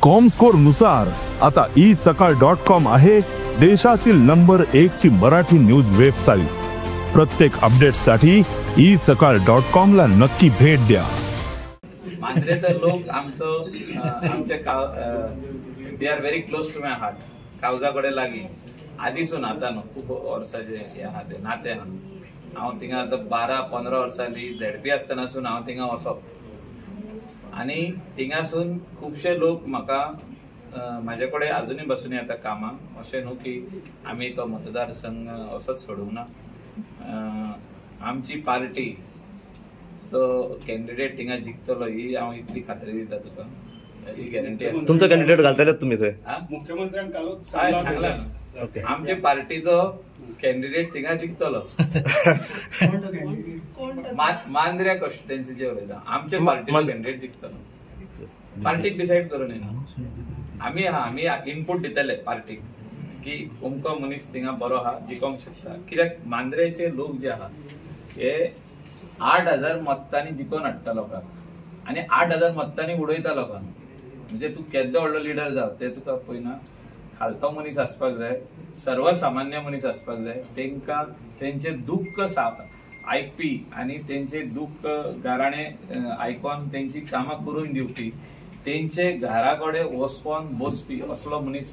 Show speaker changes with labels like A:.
A: Comscore नुसार आता E सकाळ डॉट कॉम आहे देशातील नंबर 1 ची मराठी न्यूज वेबसाईट. प्रत्येक अपडेटसाठी ई सकाळ डॉट कॉम ला नक्की भेट द्या.
B: मांद्रेचो लोक आमचो आमचे they are very close to my heart. काळजा कडेन लागीं आदीसून आतां न्हू, खूब वर्सांचे हे आहा ते नातें आहा. हांव थिंगा आतां 12-15 वर्सां जालीं झेडपी आसतनासून हांव थिंगा वचप आनी थिंगासून खुबशे लोक म्हाका म्हाजे कडेन आजुनूय बसून येता कामाक. अशें न्हू की आमी तो मतदारसंघ असोच सोडूंक ना. आमची पार्टी चो कॅन्डिडेट थिंगा जिखतलो ही हांव इतली खात्री दिता तुका, ही गॅरंटी आसा.
C: तुमचो कॅन्डिडेट घालतले तुमी थंय?
D: मुख्यमंत्र्यान कालूच
B: हय, सांगलां.
C: ओके.
B: आमचे पार्टीचो कॅन्डिडेट थिंगा जिखतलो. मांद्र्या कॉन्स्टिट्युएन्सीचे उलयता, आमचे पार्टीचो कॅन्डिडेट जिखतलो. पार्टीक डिसायड करून आमी आहा, आमी इनपूट दितले पार्टीक की अमको मनीस थिंगा बरो आहा, जिखोंक शकता. कित्याक मांद्रेचे लोक जे आहा हे 8,000 मतांनी जिखोवन हाडटा लोकांक आनी 8,000 मतांनी उडयता लोकांक. म्हणजे तूं केदो व्हडलो लिडर जावं ते तुका पळयना, खालतो मनीस आसपाक जाय, सर्वसामान्य मनीस आसपाक जाय. तेंकां तेंचे दुख्ख आयकपी आनी तेंचे दुख्ख गाराणे आयकोन तेंची कामां करून दिवपी, तेंचे घरा कडेन वचोन बसपी असलो मनीस.